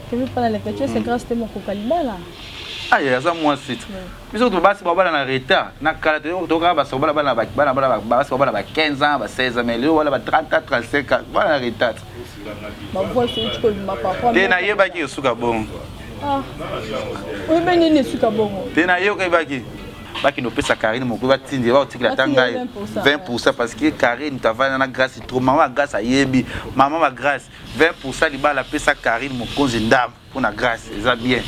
Kevin Pala Leketchou, c'est grâce te mokoka libala. Aye aza mwasi. Biso to basi babala na retard. Na kala to to kaka basi babala bana bana bana basi babala ba 15 ans, ba 16 ans, mais lelo wala ba 30 ans, 35 ans, bana na retard. Ba voice euti kobima papa. Te nayebaki esuka bongo. Ah. Oyebi nini esuka bongo? Te nayokebaki. Bakende opesa Karine mokolo batindi bakotikela ata ngai 20% parce que Karine tavanda na Grace trop mama ya Grace ayebi mama ya Grace 20% libala apesa Karine mokonzi ndambo mpona Grace eza bien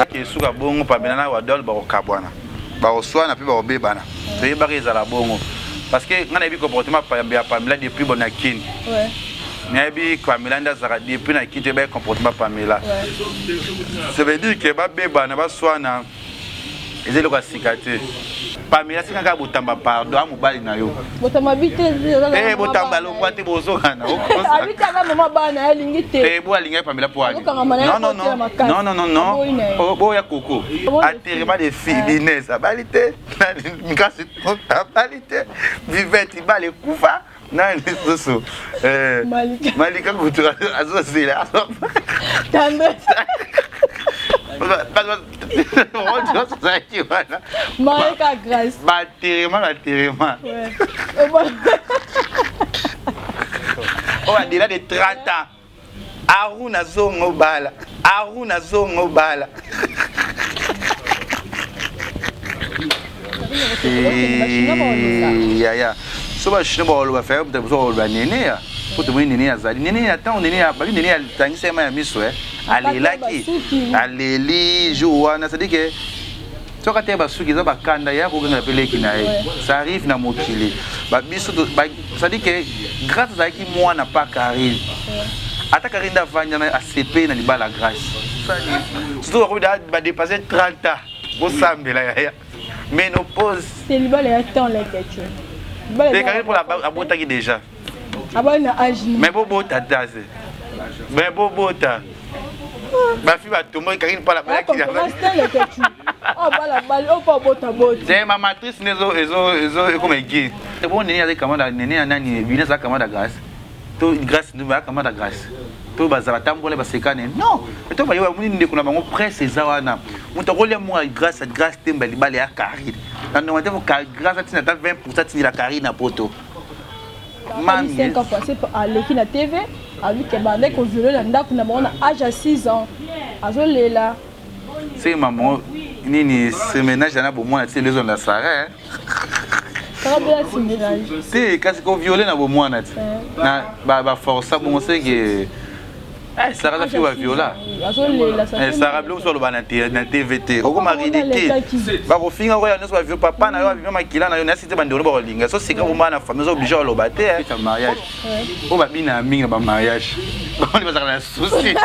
ake esuka bongo Pamela na Wadol bakokabwana bakoswana mpe bakobebana toyebaki ezala bongo parce que ngai nayebi comportement ya Pamela depuis bona Kin nayebi Pamela nde azalaka depuis na Kin toyebaki comportement Pamela ça veut dire que babebana baswana eza eloko ya sika te pamela sika kaka botamba pardon a mobali na yo botamba bite eh botamba longwa te bozongana abitaka mama bana alingi te eh bo alingi pamela po ani non non non non non non non oh, boya koko atterrement de fille Inès abali te mikasi abali te Vivette ibale ekufa nani lisusu eh, malika kutu azozela ozalaki wana baterema baterema oyo adela de 30 ans Aruna zonga obala. Aruna zonga obala. Eh, yaya so ba chinois bakoloba faya moto mosusu bakoloba nene ya mpo tomoni nene azali nene ya ntango nene babi nene atangisa ye mai ya miso eh. alelaki aleli jour wana cestadire que soki ata ye basuki eza bakanda ye akogangela mpe leki na ye ça arrive na mokili babiso cestadire que grâce azalaki mwana pa karine ata karine nde avandi wana asepeli na libala grâce surtout bakomi badepasse 30 ans bosambela yaya ménopause c'est libala ya temps leke tu karine mpo abotaki déjà abali na age mais bobota te ase mais bobota bafi batomboki karine pala te ma matrice nde ekoma egi bon nene azali kamada nene ya nani bino azala kamada grâce to grâce nde baya kamada grâce to bazala tambola basekane non to bayo bamoni ndeko na bango presse eza wana moto akolia mwa grâce grâce temba libala ya karine na ndonga te grâce atina ata 20 pourcent atindela karine na poto mami 5 ans passé aleki na TV alobi ke bandaki koviole na ndako na bango na age ya 6 ans azolela se mama nini semenage na bomwana ti elezo na sara te kasi koviole na bomwana ti na baforsa bongo seke Eh, Sarah aza fille baviola eh, Sarah biloko mosusu aloba na tv te okoma ridicule bakofinga oyo nyonso bavio papa na yo abima makila na yo nasi te bandeko bakolinga so sika bomba na famille oza oblige oloba te eh. mariage oyo babina mingi na bamariage bango bazalaka na souci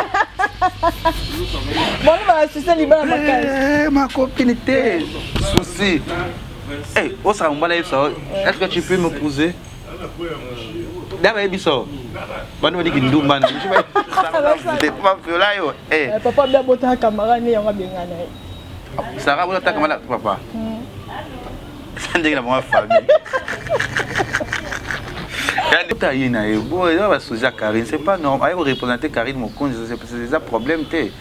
bango basusi libala makasi makopini te souci osaka mobala yebisa est-ce que tu peux me poser da bayebi so bano baliki ndumba na viola yo eh. eh, papa be abotaka camarade ne yango abengana ye sara abotaka camarade papa hmm. eza ndenge na bango famille ta ye na ye bo eza basuzi ya karine c'est pas normal aye koreprésente karine mokonzi eza problème te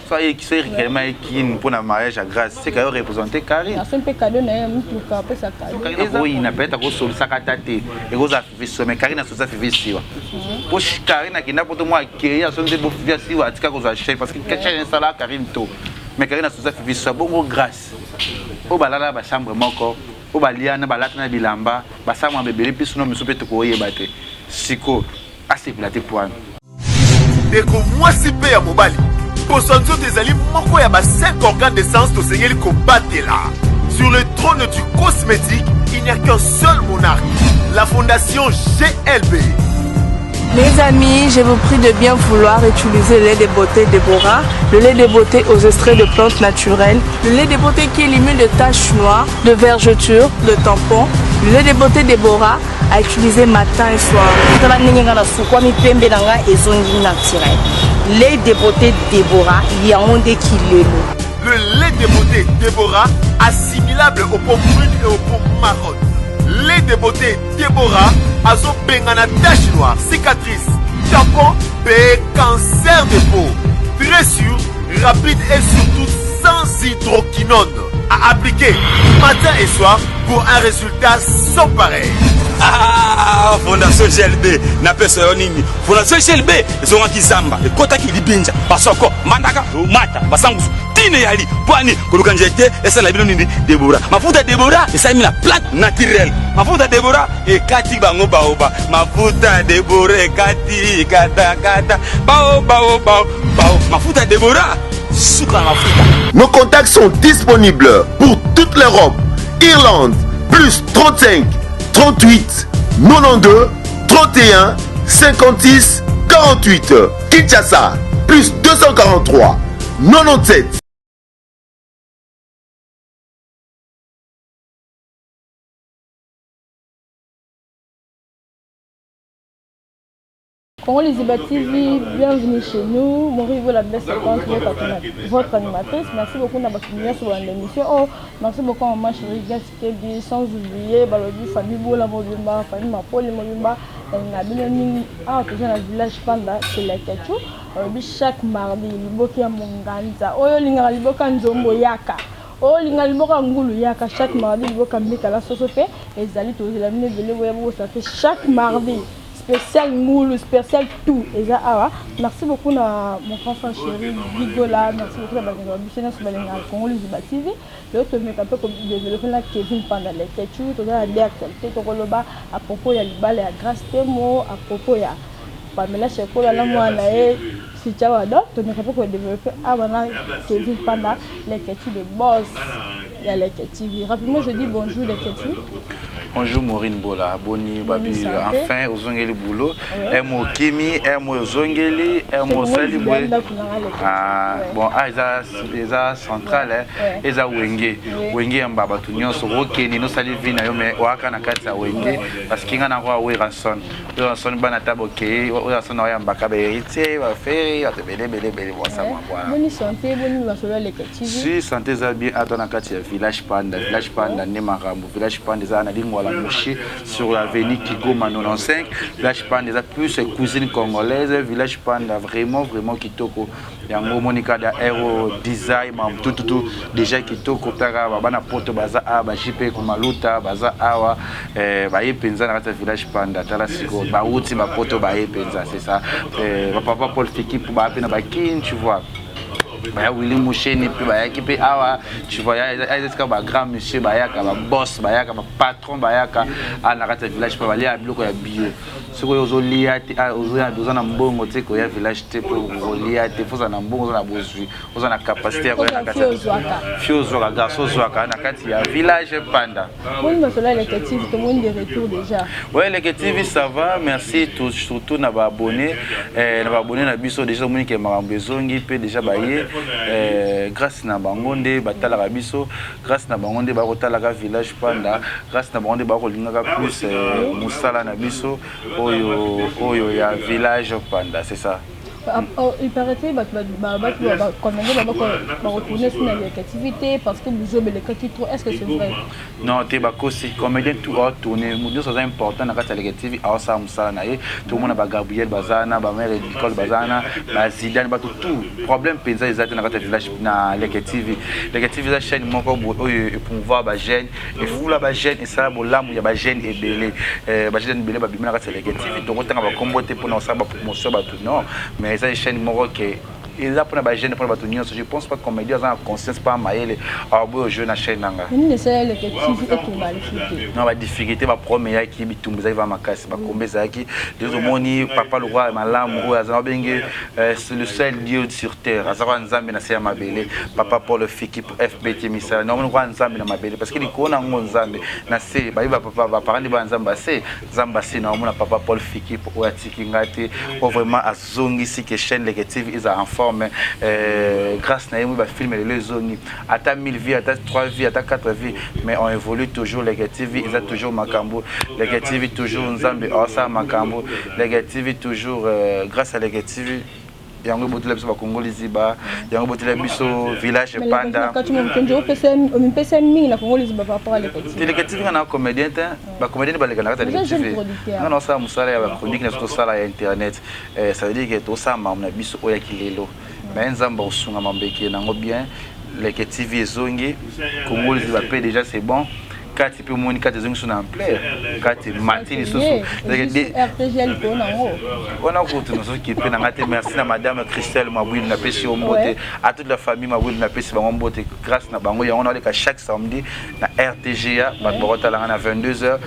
so ayeki so réellement ayeki mpo na mariage ya grâce seka yo représente karine mpe cadeau na ye mutuka apesa cadeau oyina peut-être akosolisaka ata te ekozala fifi siwa mais karine asolisa fifi siwa mpo karine akenda poto mwa akei asolisi bo fifi siwa atika kozwa chaine parce que chaine esala karine to mais karine asolisa fifi siwa bongo grâce oyo balala bachambre moko oyo baliana balata na bilamba basamwa bebele mpe sino miso mpe tokoyeba te sikoyo asepela te poana Ndeko mwasi mpe ya mobali, poso ya nzoto ezali moko ya ba 5 organes de sens tosengeli kobatela. Sur le trône du cosmétique, il n'y a qu'un seul monarque, la fondation GLB. Mes amis, je vous prie de bien vouloir utiliser le lait de beauté Deborah, le lait de beauté aux extraits de plantes naturelles, le lait de beauté qui élimine de taches noires, de vergetures, de tampons, le lait de beauté Deborah à utiliser matin et soir. Tala ndenge nga nasukwami pembe na nga ezongi naturel. Lait de beauté Deborah yango nde kilelo. Le lait de beauté Deborah assimilable aux peaux brunes et aux peaux marronnes. Lait de beauté Deborah azobengana tache noire, cicatrice, tampon mpe cancer de peau. Très sûr, rapide et surtout sans hydroquinone. À appliquer matin et soir pour un résultat sans pareil. Ah, fondation GLB napesa yo nini? Fondation GLB ezongaki zamba, ekotaki libinja, basoko mbandaka mata basangusu tine yali pwani koluka nzete esala bino nini? Debora, mafuta Debora esalemi na plante naturelle. Mafuta Debora ekati bango baoba, mafuta Debora ekati katakata bao bao bao bao, mafuta Debora suka na mafuta. Nos contacts sont disponibles pour toute l'Europe, Irlande, plus 35 38 92 31 56 48. Kinshasa, plus 243 97. Congo Liziba TV, bienvenue chez nous. Maurice la belle serpente, votre animatrice. Merci beaucoup d'avoir suivi sur l'émission. Oh, merci beaucoup à maman chérie Gas Kebi, sans oublier Balobi, famille Bola Mobimba, famille Mapoli Mobimba, na bino mingi. Ah, toujours dans le village Panda, chez la Kachou. Balobi chaque mardi, liboki ya monganza. Oyo lingaka liboka nzombo yaka. Oyo linga liboka ngulu yaka chaque mardi, liboka mbikala soso pe ezali tozela bino ebele boya bokosa te chaque mardi. Spécial ngulu, spécial tout eza awa. Merci beaucoup na mon grand frère chéri Bigola, merci beaucoup na balinga biso nyonso balingaka Congo Liziba TV. Lelo tomeka mpe kodévelopper na Kevin Panda Lekechu. Toza na de actualité, tokoloba à propos ya libala ya Grâce Temo, à propos ya Pamela Shekola na mwana na ye Ficha Wado. Tomeka mpe kodévelopper awa na Kevin Panda Lekechu, le boss ya Leke TV. Rapidement, je dis bonjour Lekechu. Bonjour Maureen Bola, boni babi, enfin ozongeli boulot. Emo okimi, emo ozongeli, emo osali boye. Ah, bon, ah eza eza central eh. Eza wenge. Wenge yamba bato nyonso okende nosali vie na yo mais oaka na kati ya wenge parce que nga na roi Werrason. Werrason bana ta bokei, Werrason oyambaka ba héritier, ba frère, bato ebele ebele ebele bon ça moi voilà. Boni santé, boni masolo ya Leke TV? Si santé eza bien ata na kati ya village Panda, village Panda nde makambo. Village Panda eza na Lingwala Mushi sur l'avenue Kigoma 95. Village Panda eza plus cuisine congolaise. Village Panda vraiment vraiment kitoko. Yango monika da aero design ma tout tout tout déjà kitoko taka bana poto baza a ba JP kumaluta baza awa baye penza na kati ya village Panda tala siko ba uti ba poto baye penza c'est ça ba papa Paul Fiki ba pe na ba kin tu vois. Baya Willy Moucheni pe bayaki pe awa tu vois ya esika ba grand monsieur bayaka ba boss bayaka ba patron bayaka a na kati ya village pa balia biloko ya bio soki oyo ozolia te oza na mbongo te koya village te po olia te faut oza na mbongo, oza na bozwi, oza na capacité ya koya na kati ya fi ozwaka garçon ozwaka na kati ya village Panda. Boni masolo ya Leke TV, tomoni des retours déjà? Ouais, Leke TV ça va, merci tout, surtout na ba abonné na ba abonné na biso déjà omoni ke makambo ezongi pe déjà baye grâce na bango nde batalaka biso, grâce na bango nde bakotalaka village Panda, grâce na bango nde bakolingaka plus mosala na biso oyo oyo ya village Panda, c'est ça. Il paraîtrait bato bacomédien baretourner sur na Leke TV te parce que buzoba elekaki trop, est ce que c'est vrai? Non te, bakosi. Comédien tout aotourne, moto nyonso aza important na kati ya Leke TV aosala mosala na ye. Tomona bagabriel baza na bamare Nicole baza na bazidane, bato tout. Problème mpenza eza te na kati ya village na Leke TV. Leke TV eza chaîne moko boye oyo epromouvoir bajeune, efula bajeune, esala bolamu ya bajeune ebele. Bajeune ebele babimi na kati ya Leke TV, tokotanga bakombo te mpona kosala bapromotion bato non, mais eza chaîne moko ke eza mpona bajeune, mpona bato nyonso. Je pense pas comédien aza na conscience mpa mayele awaboyo jeu na chaîne nanga. Nini esala Leke TV etonga lisusu te? Non, badifficulté, baproblème eyaki, bitumba ezalaki va makasi, bakombe ezalaki. Deja omoni papa lokwa malamu oyo aza babenge le seul dieu sur terre, aza kwa nzambe na se ya mabele, papa Paul Fiki FBT misala naomoni kwa nzambe na mabele parce que likolo nango nzambe na se bayebi baparent nde baya nzambe ase nzambe ase. Naomona papa Paul Fiki oyo atiki ngai te, oyo vraiment azongisi ke chaîne Leke TV eza en forme grâce na ye moi bafilm lelo ezongi ata 1000 vues, ata 3 vues, ata 4 vues, mais on évolue toujours. Leke TV eza toujours makambo, Leke TV toujours nzambe aosala makambo, Leke TV toujours grâce à Leke TV yango ebotela biso bakongo liziba, yango ebotela biso village Panda. Omipesa mingi na Kongo Liziba par rapport à Leke TV? Te, Leke TV nga na comédien te, bacomédien nde baleka na kati ya Leke TV. Nga na osala mosala ya bachronique na biso, tosala ya internet, ça veut dire ke tosala makambo na biso oyo yaki lelo. Mais Nzambe akosunga mambo ekende nango bien. Leke TV ezongi, Congo liziba pe déjà c'est bon. Kati pe omoni kati ezongi so na ampleur. Kati mati lisusu. Wana kutu nazoki pe na nga te. Merci na madame Christelle Mabwili napesi yo mbote. À toute la famille Mabwili napesi bango mbote grâce na bango yango naoleka chaque samedi na RTGA bato bakotala nga na 22h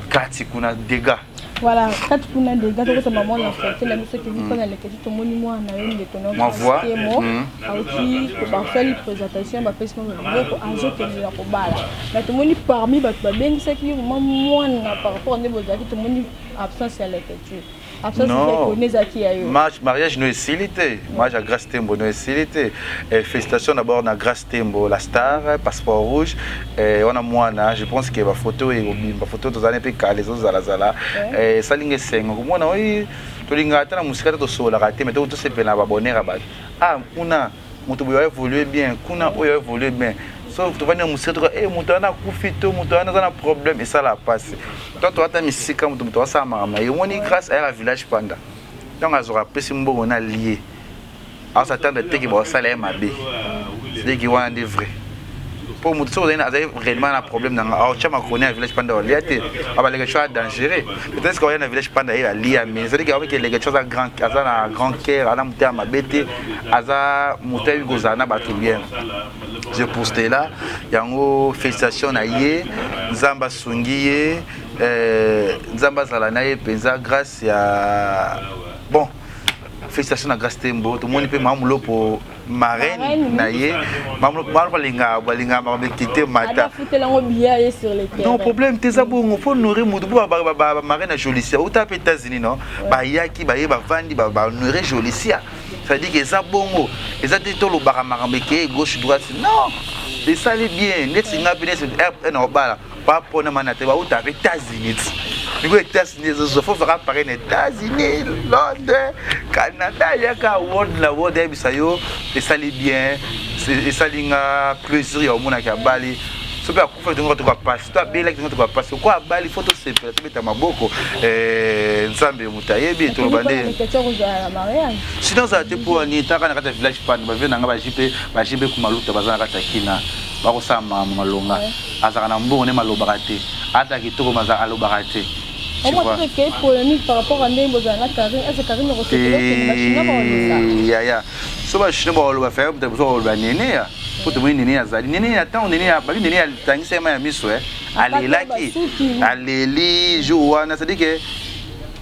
kati kuna dégâts. Voilà, kati kuna dégâts tokota maman na fête na biso ke mpo na leketi tomoni mwana na yo ndeko na yo auti basali présentation bapesi mwa biloko azokende na kobala mais tomoni parmi bato babengisaki yo mwa mwana par rapport nde bozalaki tomoni absence ya leketi. Non, mariage no esili te, mariage ya Grace Tembo no esili te. Eh, félicitations d'abord na Grace Tembo, la star, passeport rouge. Eh, wana mwana, je pense que ba photo e ba photo tozali pe kale zo zala zala. Eh, salinga esengo komona oyi tolinga ata na musika te tosololaka te mais tosepela na ba bonheur ya bato. Ah, kuna moto boye évolue bien, kuna oyo évolue bien. So tovandi na mosika toka eh moto wana akufi to moto wana aza na problème esala pasi. To to ata misika moto moto asala makambo na ye. Omoni Grâce ayaka village panda. Ntango azwaka apesi mbongo na lie. Azatanda te ke basala ye mabe. C'est-à-dire que wana nde vrai. Po moto soki ozali azali réellement na problème na nga aotya makoni ya village panda olia te abaleka cho dangereux peut-être que oya na village panda ye alia mais c'est-à-dire que aoki eleka cho aza grand aza na grand cœur aza motema mabe te aza moto ayebi kozala na bato bien. Je pour cela yango félicitations na ye Nzambe asungi ye Nzambe azala na ye mpenza grâce ya bon félicitations na Grâce Tembo tomoni mpe Mama Mulopo marraine na ye Mama Mulopo alingaka balingaka makambo ekite mata non problème te eza bongo faut nourrir moto mpo ba marraine ya Jolicia uta mpe États-Unis non bayaki baye bavandi ba honorer Jolicia. C'est-à-dire que eza bongo, eza te tolobaka makambo ekeye gauche droite. Non, esali bien neti nga mpe neti r na obala bapona mana te bauta mpe États-Unis ti miko États-Unis ezozwa fo vaka pare na États-Unis, Londres, Canada, yaka world na world ayebisa yo esali bien, esali nga plaisir ya omonaki abali soki akufa tongo toka pasi to abelaki tongo toka pasi oko abali fo tosepela tobeta maboko Nzambe moto ayebi toloba nde sinon ozala te mpo ani taka na kati ya village pande bavie na nga bajipe bajipe kumaluta baza na kati ya kina bakosala makambo malonga azalaka na mbongo nde malobaka te ata kitoko maza alobaka te. Yaya so ba chinois bakoloba faya moto liboso bakoloba nene ya po tomoni nene azali nene ya ntango nene babi nene atangisa ye mai ya miso alelaki aleli jour wana c'est-à-dire que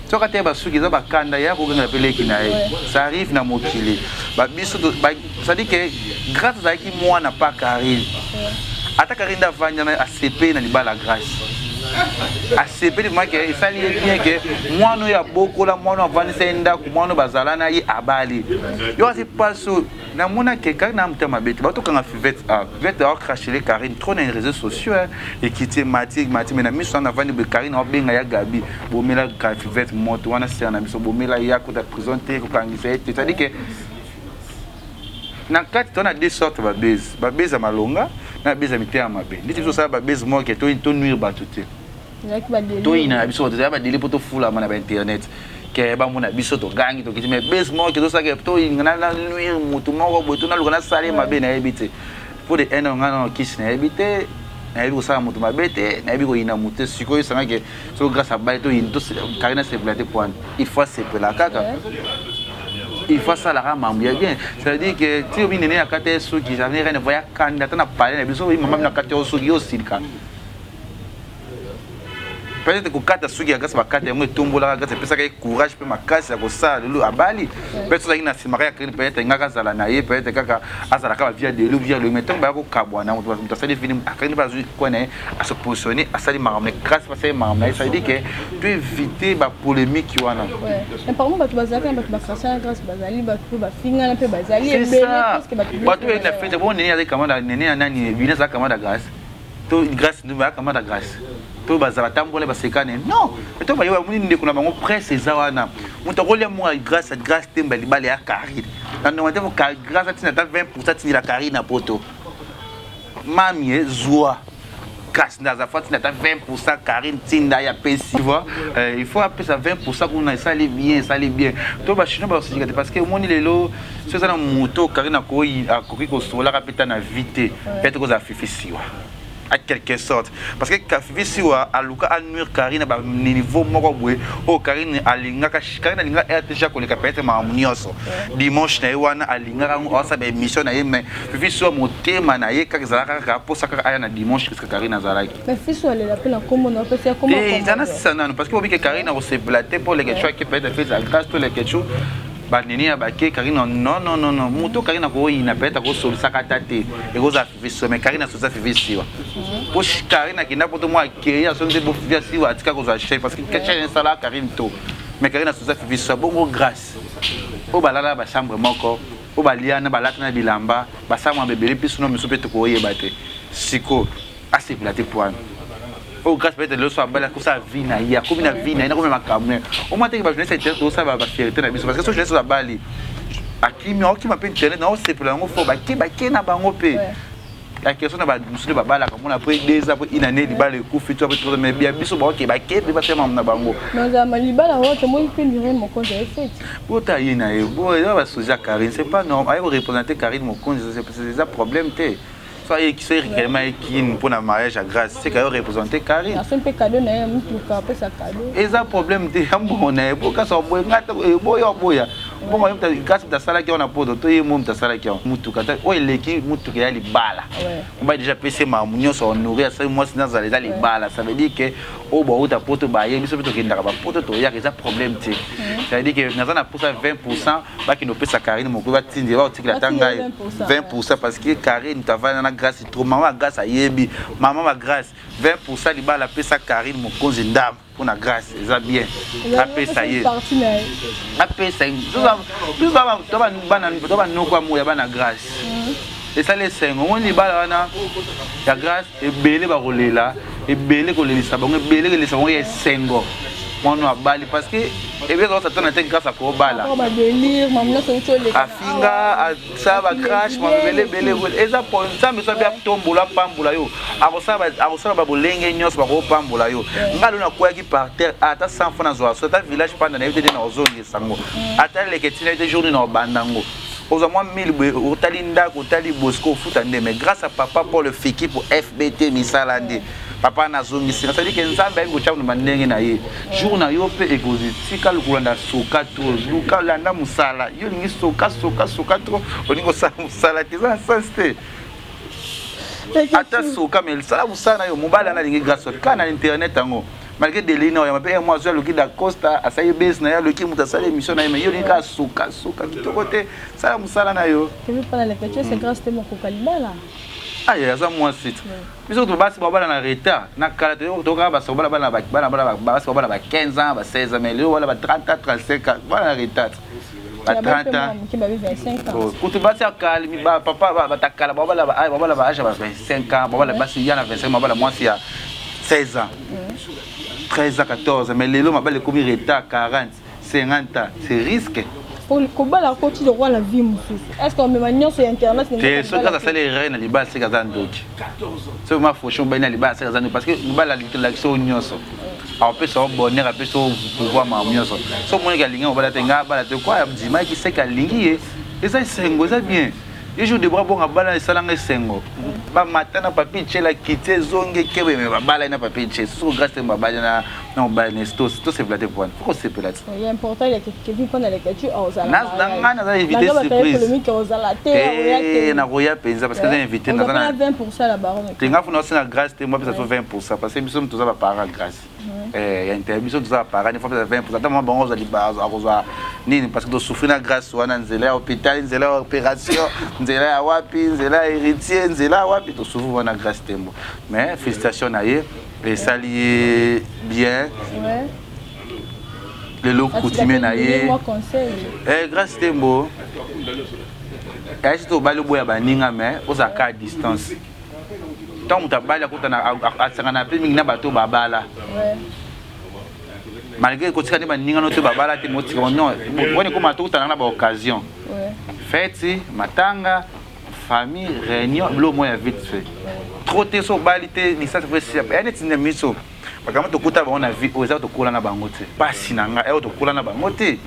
soki ataya basuki eza bakanda ya kokengela mpe leki na ye ça arrive na mokili babiso c'est-à-dire que Grâce azalaki mwana pa Karine ata Karine nde avandi wana asepeli na libala Grâce asepeli vraiment ke esali ye bien ke mwana oyo abokola mwana oyo avandisa ye ndako mwana oyo bazala na ye abali yo asi mpasi oyo namona ke Karine na motema mabe te batokanga Fivette ah Fivette aocrachele Karine trop na réseaux sociaux ekiti emati emati mais na miso wana avandi boye Karine aobenga ya Gabi bomela Fivette moto wana sere na biso bomela ye akota prison te kokangisa ye te c'est-à-dire que na kati to na deux sortes ba base ba base ya malonga na base ya mitema mabe ndeti biso osala ba base moko ke to nuire bato te toyina na biso bato ya badeli mpo tofulama na ba internet ke bamona biso togangi tokiti mais base moko ke tosalaka toyinga na nuire motu moko boye to naluka nasala ye mabe nayebi te mpo de ene ngai nano kisi nayebi te nayebi kosala moto mabe te nayebi koyina moto te sikoyo esanga ke soki grâce abali toyini Karine asepela te poani il faut asepela kaka il faut asalaka mambo ya bien c'est-à-dire que ti obi nene akata ye suki jamais reine voya kanda ata na palais na biso oyi mama bino akata yo suki yo osilika peut-être kokata suki ya grâce bakata yango etombolaka grâce epesaka ye courage mpe makasi ya kosala lelo abali peut-être ozalaki na nsima kaka ya Karine peut-être ngaka azala na ye peut-être kaka azalaka ba via delu via loyi mais ntango baya kokabwana moto asali fini Karine mpe azwi coin na ye ase positionner asali makambo na grâce asali makambo na ye ça veut dire que to éviter ba polémique wana. Mais par contre bato bazalaka na bato bakrasa na grâce bazali bato mpe bafingana mpe bazali ebele parce que bato bato oyo na fete bon nene azali kamada nene ya nani bina azalaka kamada grâce to grâce ndu bayaka kamada grâce to bazala tambola basekane non to baye bamoni ndeko na bango presse eza wana moto akolia mwa grâce grâce temba libala ya Karine na ndongo te grâce atina ata 20% atindela Karine na poto mami zwa. Grâce nde aza faut atinda ata 20%. Karine tinda ye apesi, tu vois, il faut apesa 20% kuna. Esali bien, esali bien. To bachinois bakosilika te, parce que omoni lelo so eza na moto Karine akoki kosolaka mpe ta na vie te, peut-être kozala Fifi Siwa à quelque sorte, parce que Fifi Siwa aluka anuire Karine na baniveau moko boye oyo Karine alingaka. Karine alingaka RTG koleka peut-être makambo nyonso. Dimanche na ye wana alingaka yango, aosala baémission na ye, mais Fifi Siwa motema na ye kaka ezalaka kaka mposa kaka aya na dimanche puisque Karine azalaki. Eza na sisa nanu, parce que obike Karine akosepela te mpo Lekechu ake peut-être fête ya Grâce to Lekechu banini ya bake Karine. Non, non, non, non, moto Karine akoyina, peut-être akosolisaka ata te, ekozala Fifi Siwa. Mais Karine asosa Fifi Siwa po Karine akenda poto mwa akei asongi bo Fifi Siwa atika kozwa chaîne, parce que chaîne esalaka Karine to. Mais Karine asosa Fifi Siwa. Bongo Grâce oyo balala bachambre moko, oyo baliana, balata na bilamba, basamwa bebele mpe sino miso mpe tokoyeba te. Siko asepela te po wana oyo Grâce peut-être lelo so abali, akosala vie na ye, akomi na vie na ye, nakomi makambo na ye. Omwa teke bajournaliste ya internet tosala bafierté na biso, parce que so journaliste oyo abali akimi, aokima mpe internet na osepela yango fo bake bake na bango mpe la question na bamosusu nde babalaka mona après 2 ans, après une année, libala ekufi to après 3 ans. Mais bia biso baoke bake mpe basala na bango. Libala oyo tomoni mpe Mireille Mokonzi aye fête. Bota ye na ye bo eza basozi ya Karine, c'est pas normal. Aye koreprésente Karine Mokonzi, eza problème te. So ayeki so réellement ekini mpona mariage ya Grâce, c'est kayo représente Karine. Aso mpe cadeau na ye, mutuka apesa cadeau. Eza problème te, ya mbongo na ye bokasa boye nga te boya boya mbongo ye. Grâce moto asalaki yango na poto to ye mo moto asalaki yango mutuka te. Oyo eleki mutuka ya libala, mobali déjà apesi makambo nyonso, honoré, asali mwasi nazala, eza libala. Ça veut dire que oyo bauta poto baye, biso mpe tokendaka bapoto toyaka, eza problème te. Ça veut dire que naza na posa 20%, bakende opesa Karine mokolo batindi baotikela ata ngai 20%, parce que Karine tavanda na Grâce trop. Mama Grâce ayebi, mama ba Grâce 20% libala apesa Karine Mokonzi ndambo mpona Grâce, eza bien. Apesa ye, apesa ye. Biso to banoko ya moya bana Grâce, esali esengo. Omoni libala wana ya Grâce, ebele bakolela, ebele kolelisa bango, ebele kolelisa bango ya esengo mwana abali, parce que ebele kakosatana te Grâce akobala, afinga, asala bacrash mabele ebele. Eza Nzambe so abi atombola, apambola yo, akosala babolenge nyonso bakopambola yo. Ngai lelo nakweyaki par terre ata 100 fois, nazwa so ata village panda nayebi te nde na ozongisa yango, ata leke ntina ye te. Jour nini na obanda yango, ozwa mwa 1000 boye, otali ndako, otali bosco, ofuta nde. Mais grâce à papa Paul Fiki po FBT misala nde papa nazongisi. C'est-à-dire que Nzambe ayebi kotya na ndenge na ye. Jour na yo mpe ekozwi. Tika kolanda soka trop, luka landa mosala. Yo olingi soka soka soka trop, olingi kosala mosala te, eza na sens te. Ata soka, mais sala mosala na yo. Mobali ana alingi Grâce kaka na internet yango, malgré délai na oyamba mpe mo azwi, aluki Dacosta asali bese na ye, aluki moto asali émission na ye. Mais yo olingi kaka soka soka, kitoko te. Sala mosala na yo. Aye aza mwasi. Biso to basi babala na retard. Na kala tokaka basi babala bana bana basi babala ba 15 ans, ba 16 ans, mais lelo bala ba 30 ans, 35 ans, bala na retard, ba 30 ans. Kutu basi ya kala, papa batakala babala babala ba âge ya ba 25 ans, babala basi ya na 25, babala mwasi ya 16 ans, 13 ans, 14. Mais lelo mabala ekomi retard, 40, 50 ans, c'est risque. Kobala koti lokwa na vie mosusu, est ce que omema nyonso ya internet? Te, soki aza asali erreur na libala, seke aza ndoki. Soki ma fauché mobali na libala, seke aza ndoki, parce que mobali alakisi oyo nyonso, apesa o bonheur, apesa o pouvoir, makambo nyonso. So omoniki alingi mobali te, ngai abala te kwa ndimaki, seke alingi ye, eza esengo, eza bien. Ye jour de bras bonga bala esalanga esengo, bamata na papi tiela kiti ezongi ekebe, me babala na papi tie soko Grâce te, babali na mobali na tosepela te poani, faut kosepela te. Ngai naza invité surprise, nakoya mpenza parce que eza invité te. Nga funa osenga Grâce te, mwa pesa so 20%, parce que biso toza baparent Grâce ya inter, biso toza baparent, il faut pesa 20%. Ata mama bango akozwa nini, parce que tosouffrir na Grâce wana, nzela ya hôpital, nzela ya opération, nzela ya wapi, nzela ya héritier, nzela ya wapi, tosouffrir wana Grâce Tembo. Mais félicitation na ye, esali ye bien. Lelo coutumier na ye, Grâce Tembo ayesi tobali oboya baninga, mais ozalaka à distance. Ntango moto abali akutana, asangana mpe mingi na bato babala, malgré kotika nde baninga no te babala te, motika non wana ekoma tokutana na baoccasion, fête, matanga. Famille, réunion, biloko moko ya vite fait. Trop te so obali te licence faut esila. Ya neti na miso. Makambo tokuta bango na vie oyo eza tokola na bango te. Pasi na ngai oyo tokola na bango te.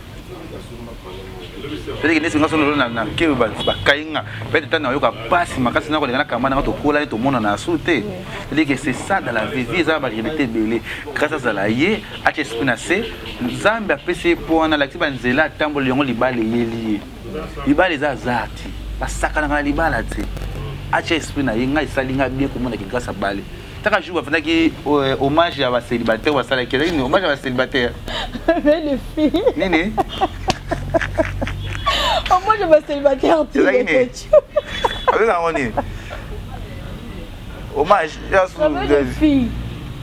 Peut-être neti nga sono na na ke ba bakai nga. Peut-être tana yoka pasi makasi na koleka na kamba na nga tokola ne tomona na su te. C'est-à-dire que c'est ça dans la vie. Vie eza ba réalité ebele. Grâce azala ye, atia esprit na se, Nzambe apesi ye po wana alakisi ba nzela atamboli yango libala eyeli ye. Libala eza hasard te. Basakanaka na libala te. Atia esprit na ye, ngai esali ngai bien komona ke Grace abali. Taka jour bafandaki euh, hommage ya ba célibataire basalaki ezalaki nini hommage ya ba célibataire nini hommage ya ba célibataire ezalaki nini abenga yango nini hommage ya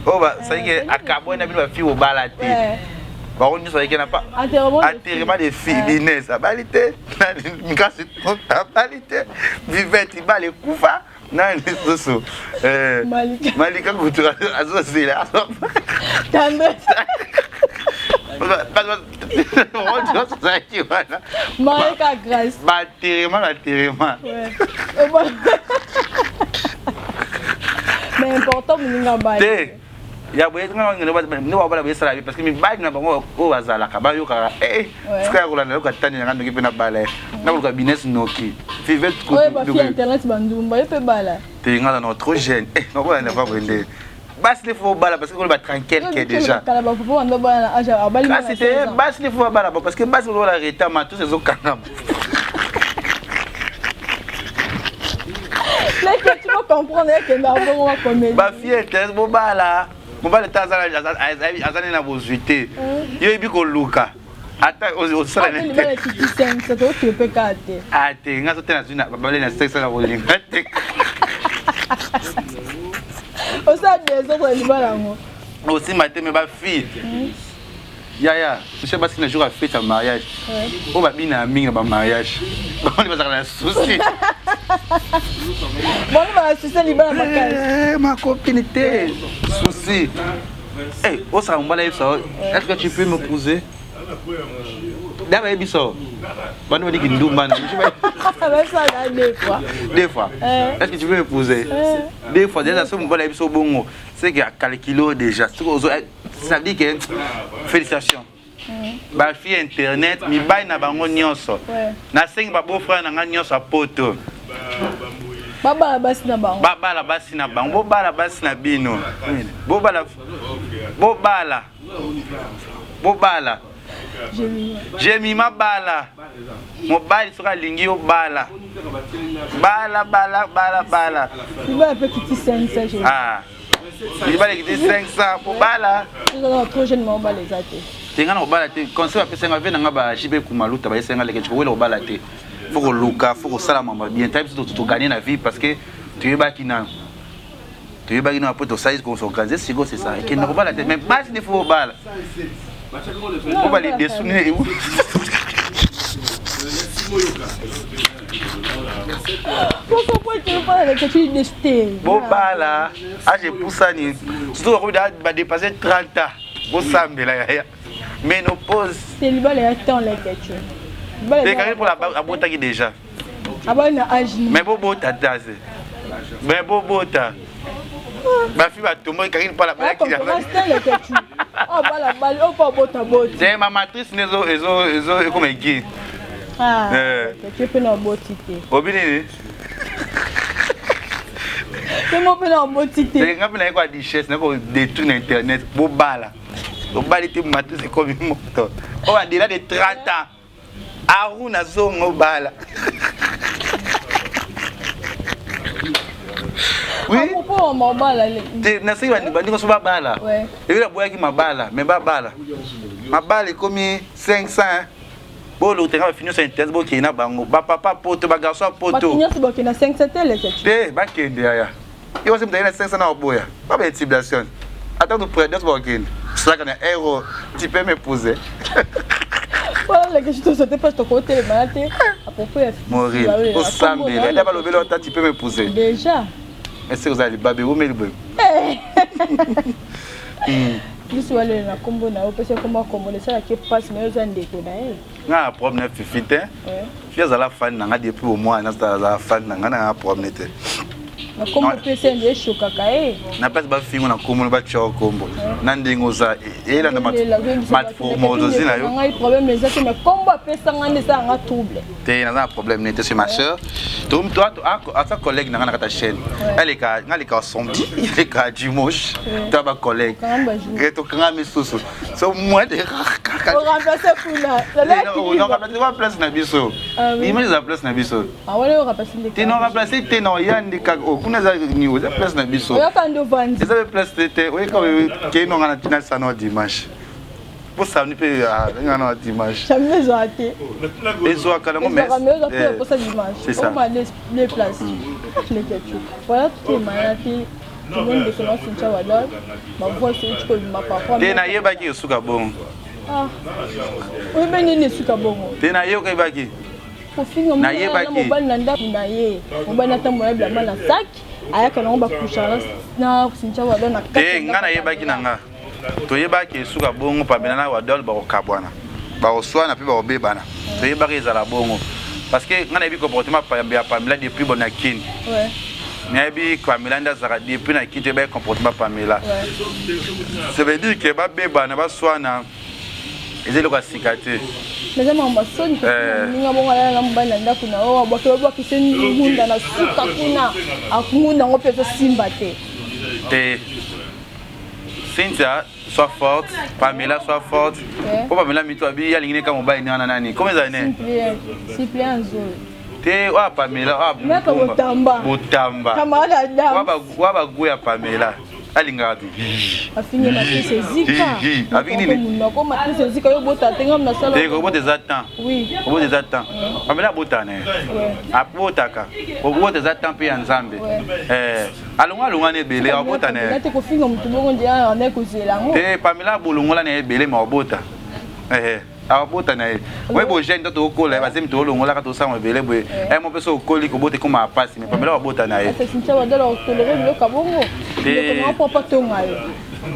oyo basalaki akabwani na bino bafille obala te bango nyonso bayaki na pa enterrement de fille bines abali te mikasi abali te vivete ibala ekufa nani lisusu eh, malika kutu azozela nyonso ozalaki wana baterema baterema mais important moninga bali te ya boye nde babala boye esala parce que mibali na bango oyo bazalaka bayokaka eh, tika ya kolanda yoka tani nanga noki mpe na bala ye nakoluka bines noki fivette te nga na trop jeune eh, nakola na va boye nde basi nde fo bala parce que koloba tranquille ke déjà kasi te basi nde fo babala parce que basi lokola retard matos ezokangama bafille te bobala mobali te aza nde na bozwi te yo oyebi koluka ata osala te nga so te nazwi babale na sexe na kolinga te osala desordre libala yango osimba te me bafille Yaya, monsieur basi na jour ya fete ya mariage. Oyo babina mingi na ba mariage. Bango nde bazalaka na souci. Bango ba souci libala makasi. Eh, ma copine te. Souci. Eh, osaka mobala yebisa, est-ce que tu peux m'épouser? Daba yebisa. Bano badi kindumba na. Basala deux fois. Deux fois. Eh. Est-ce que tu peux m'épouser? Eh. Deux fois déjà so mobala yebisa bongo, c'est que a calculer déjà. Ça dit que félicitations. Mm. Ba fille internet mibali na bango nyonso. Nasengi ba beau frère na nga nyonso ya poto. Babala basi na bango. Babala basi na bango, bobala basi na bino. Bobala bobala. Bobala. Jemima bala. Mobali soki alingi yo bala. Bala bala bala bala. Libala pe kiti 500 Ah. libala ekiti 500 kobala trop jeune ma obala eza te te nga na kobala te conseil bapesa nga ve na nga ba JB Kumaluta bayesa nga leke kowela kobala te faut koluka faut kosala mama bien tabi biso toganye na vie parce que toyebaki nano toyebaki nano po tosali kosorganize sikoyo c'est ça ekende kobala te mais basi nde faut obala obala lidesu nini bobala age epusani surtout bakomi badepasse 30 ans bosambela yaya ménopause ekaki mpo abotaki déjà mais bobota te mais bobota bafi batombo ekaki mpala te ma matrice nde ekoma egi Ah, eh. mpe na oboti te. Obi nini? Te mo mpe na oboti te. Nga mpe naye kwa duchesse naye ko détruire na internet bobala. Obali te matrice ekomi moto. Oyo adela de 30 ans. Aruna zonga obala. Oui. À propos mabala. Te nasengi bandeko so babala. Eyo naboyaki mabala mais babala. Mabala ekomi 500 bolota nga bafi nyonso ya internet bokende na bango bapapa poto bagarçon ya poto nyonso bakende na 500 te leke te bakende yaya yo basi moto aye na 500 na oboya baba intimidation ata to près nyonso bakende saka na euro tu peux m'épouser voilà leke je te saute pas tokotelemana te à propos ya moril osambela ata balobeli ata tu peux m'épouser déjà est-ce que ozali babe omeli boye Biso balela na kombo na yo opesi ye kombo ya kombo esalaki ye pasi mais yo oza ndeko na ye. Nga na problème na Fifi te. Fifi azala fan na nga depuis bomwana, azala fan na nga, na problème te. Na kombo pesa nde eshokaka ye. Na place bafingo na kombo batya yo kombo na ndenge oza elanda matformozozi na yo. Ngai problème eza te, mais kombo apesa ngai nde esala nga trouble. Te, naza na problème ne te, c'est ma soeur, aza collègue na nga na kati ya chaîne. Aleka nga aleka samedi, aleka dimanche, to ba collègue tokanga misusu, so moins de remplace kuna. Place na biso, image eza place na biso te, na remplace te, na oya nde kaka kuna eza niwo, eza place na biso, eza pe place te te. Oyeka kei nonga na tina sana dimanche po samedi mpe nga na dimanche. Samedi ezwaka te. Ezwaka nango. Mais c'est ça, les places voilà, tout est maya te, tomoni ndeko na Cynthia Wadol, bavoice euti kobima parfois. Te, nayebaki esuka bongo. Oyebi nini esuka bongo? Te, nayoka yebaki. Kofinga mobali na ndako na ye, mobali atambola bilamba na sac, ayaka nango, bakushaka na Cynthia Wadol na Te, nga nayebaki na nga, toyebaki esuka bongo. Pamela na Wadol bakokabwana, bakoswana mpe bakobebana, toyebaki ezala bongo parce que nga nayebi comportement ya Pamela depuis bon na Kini. Nayebi Pamela nde azalaka depuis na Kini, toyebaki comportement Pamela. Ça veut dire que babebana, baswana, eza eloko ya sika te. Eza makambo soni, ninga bongo alala na mobali na ndako na yo, abwaki, babwakise ngunda na suka kuna, ngunda yango mpe ezosimba te. Te, Cynthia soit forte, Pamela soit forte. Po Pamela mito abi alingi ne ka mobali ne wana nani? Comment ezali ne? Cyprien Nzolo. Te, oyo Pamela, oyo Maître Botamba. Botamba. Camarade Adam. Wa bagu ya Pamela alingaka te. Afingi matisi ezika. Afingi nini? Monoko matisi ezika, yo bota te, ngam nasala. Te, kobota eza temps. Kobota eza temps. Pamela abota na ye, abotaka, kobota eza temps mpe ya Nzambe. Alongo alonga na ebele, abota na ye. Te, kofinga motu bongo nde anaye kozela yango. Te, Pamela bolongola na ye ebele, ma obota, abota na ye. Oye bogene to tokokola bazemi, toolongolaka, tosala ebele boye mo mpe so okoli, kobota ekóma pasi, mais Pamela babota na ye. Cynthia Wadol otolere biloko bongo? Papa tonga yo.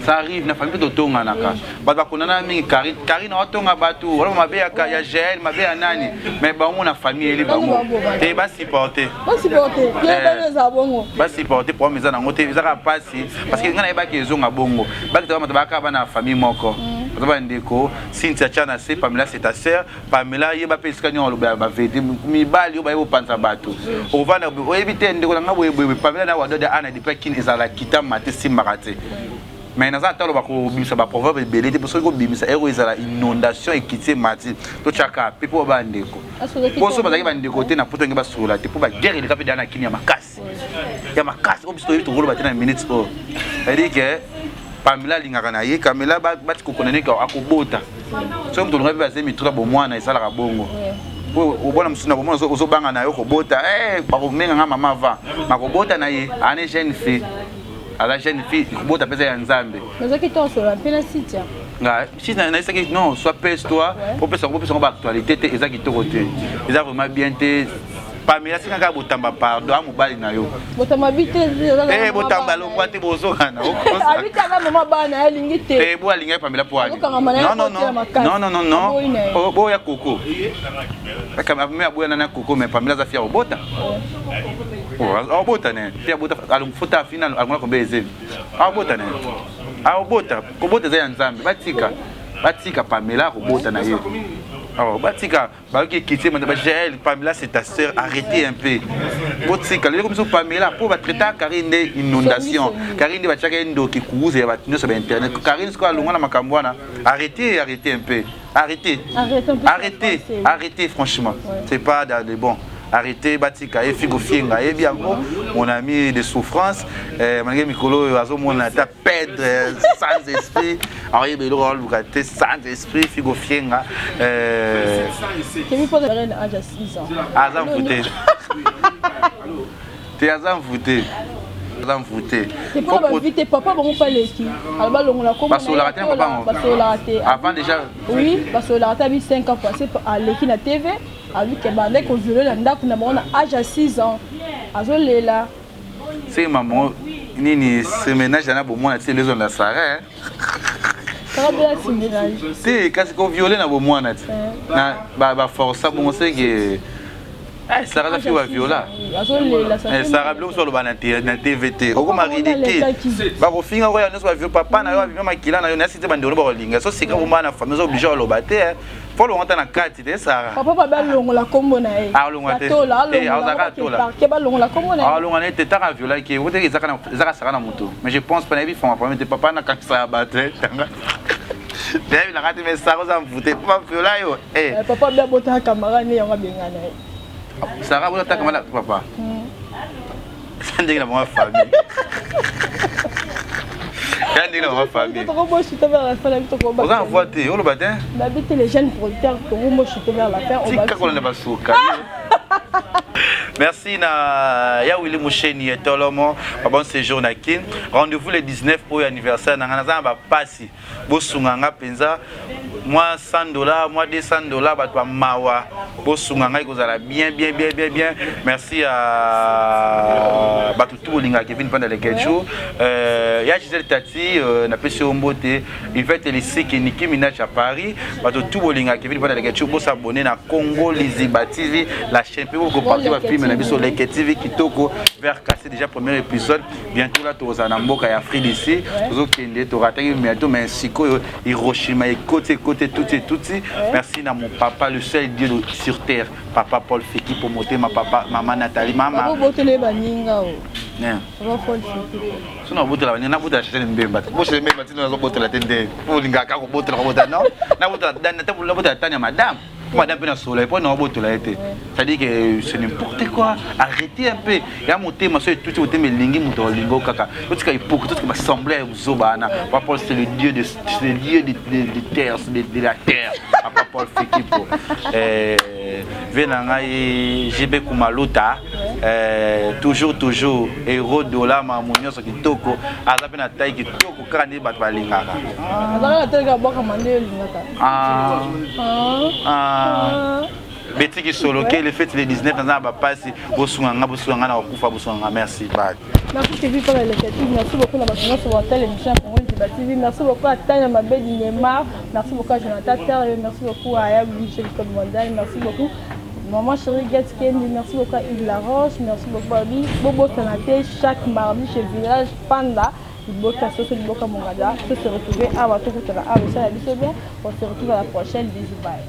Ça arrive na famille mpe, totonganaka, bato bakondana mingi. Karine aotonga bato wala mabe ya Gel, mabe ya nani, mais bango na famille eyeli bango te, basupporte. Basupporte, problème eza nango te, ezaka mpasi parce que ngai nayebaki ezonga bongo. Bakitaka bato bayaka bana ya famille moko, baza bandeko. Cynthia, tia na se, Pamela c'est ta sœur. Pamela, yeba mpe esika nyonso aloba bavérité. Mibali oyo baye kopanza bato, ovanda oyebi te ndeko na ngai boyeboye. Pamela na Wadode ana depuis Kini ezala kitama te, simbaka te, mais naza ata oloba kobimisa baproverbe ebele te, po soki kobimisa ero ezala inondation, ekiti emati. Totyaka mpe mpo bandeko, mpo so bazalaki bandeko te na poto ndenge basolola te, mpo baguerre eleka mpe deya na Kini ya makasi, ya makasi oyo biso toyebi, tokoloba te na minute oyo. C'est-à-dire que Pamela alingaka na ye Kamela, bati kokona neke akobota. Soki moto olonga mpe bazemi tuka bomwana, esalaka bongo. Obona mosusu na bomwana, ozobanga na yo kobota, bakomenga nga mama va makobota na ye ane jeune fille, aza jeune fille, kobota mpe eza ya Nzambe. Nazaki tosola mpe na Cynthia. Nga si nayesaki non, soit pèse toi, opesa ngo baactualité te, eza kitoko te, eza vraiment bien te. Pamela, sika kaka Botamba pardon, a mobali na yo. Botamba bi te. Eh, Botamba longwa te, bozongana. Abitaka mama bana, alingi te. Te, bo alingi Pamela po ani? Non, non, non, non, non, non, non, boya koko me aboya nani koko, mais Pamela aza fia obota, obota ne fia abota, fota afina alongola kombe ezemi, abota ne aobota. Kobota eza ya Nzambe, batika, batika Pamela akobota na ye, batika. Bayoki ekiti Bagel. Pamela c'est ta sœur, arrêtez un peu, botika lelo biso Pamela mpo batraita Karine nde inondation. Karine nde batiaka ye ndoki, kuuza ya bato nyonso ba internet. Karine sikoyo alongwa na makambo wana. Arrêtez, arrêtez un peu, arrêtez, arrêtez, arrêtez, franchement c'est pas dans le bon. Arrêtez, batika ye. Figo Fienga ayebi yango, mon ami de souffrance, malgré mikolo oyo azomona ata perdre, sans esprit, aoyeba eloko aoluka te, sans esprit. Figo Fienga aza mfute te, aza mfute, aza mfute. Te, papa bango paleki balongola. Basololaka te na papa ngo? Basololaka te. Avant déjà? Oui, basololaka te. Abi 5 ans passé, aleki na TV, abi ke bandaki koviole na ndako na bango na age ya 6 ans, azolela. Se mamo nini, ce ménage na bomwana ti elezonda Sara. Te, kasi koviole na bomwana ti na baforsa bongo seke eh, Sara aza fille baviola. Sara, biloko mosusu aloba na TV te, okoma ridicule, bakofinga oyo nyonso bavio papa na yo abima makila na yo nasi te. Bandeko bakolinga so sika bomana na famille, oza obligé oloba te, fo olonga ta na kati te, Sara. Papa babe alongola nkombo na ye. Alonga te. Azalaka tola balongola nkombo na ye. Alonga na ye te. Taka aviolaki ye oteke, ezaka Sara na motu, mais je pense pas. Nayebi fama famille te, papa nakangisa ya bato tanga, nayebi nanga te, mais Sara oza mvute po baviola yo. Papa be abotaka camarade yango, abengana ye. Sara abotaka camarade papa, eza ndenge na bango famille, ya ndenge na bango famille. Oza na voix te, oloba te. Nabi te, les jeunes producteurs tokomochuter vers la fin. Tika kolanda basuka. Merci na ya Willy Musheni Etolomo, bon séjour na Kin. Rendez-vous le 19 oyo anniversaire na nga. Naza na bapasi, bosunga nga mpenza mwa 100 $, mwa 200 $. Bato ya mawa, bosunga ngai, kozala bien bien bien bien bien. Merci à bato tu bolingaka Kevin Panda Lekechu, ya Gisèle Tati, napesi yo mbote, Yvette Lisiki, Niki Minaj à Paris. Bato tu bolingaka Kevin Panda Lekechu, bosabone na Congo Liziba TV, la chaîne mpe bokopartir bafilme na biso Leke TV kitoko vers cassé déjà premier épisode. Bientôt là tozala na mboka ya Afrique d'ici, tozokende, torataki bientôt, mais sikoyo Hiroshima ekoti ekoti tuti etuti. Merci na mon papa, le seul Dieu sur terre, papa Paul Feki po motema, papa, mama Nathalie, mama. Obotela baninga o. So nabotela baninga, nabotela Chachane Mbemba te. Bochele Mbemba tino nazobotela te nde po olingaka kaka kobotela kobotela. Non, nabotela tani ya madame, madame mpe na sola mpo na obotola ye te. C'est-à-dire que c'est n'importe quoi, arrêtez un peu. Ya motema so etuti, motema elingi moto alingi kaka. Totika hypocrite, totika bassemble ya zoba wana. Papa Paul, c'est le dieu de, c'est le dieu de terre, de la terre, papa Paul Fekipo. Ve na ngai JB Kumaluta, toujours toujours héros dola, makambo nyonso kitoko, aza mpe na tai kitoko kaka nde bato balingaka. Azalaka na teleka bwakama nde olingaka. Ah. Ah. Betiki Soloke, le fête le 19, naza na bapasi, bosunga nga, bosunga nga na kokufa, bosunga nga. Merci, bye. Merci TV pour la locative. Merci beaucoup na bato nyonso batala émission ya Congo Liziba TV. Merci beaucoup à Tania Mabedi Neymar. Merci beaucoup à Jonathan Terre. Merci beaucoup à Ayab Michel Code Mondial. Merci beaucoup Maman chérie Gat Kendi. Merci beaucoup à Yves Laroche. Merci beaucoup à Bi. Bobo Sanate chaque mardi chez Village Panda. Liboka Soso, Liboka Mongada. To se retrouver awa, tokutana awa, ça la biso bien. On se retrouve à la prochaine. Bisous, bye.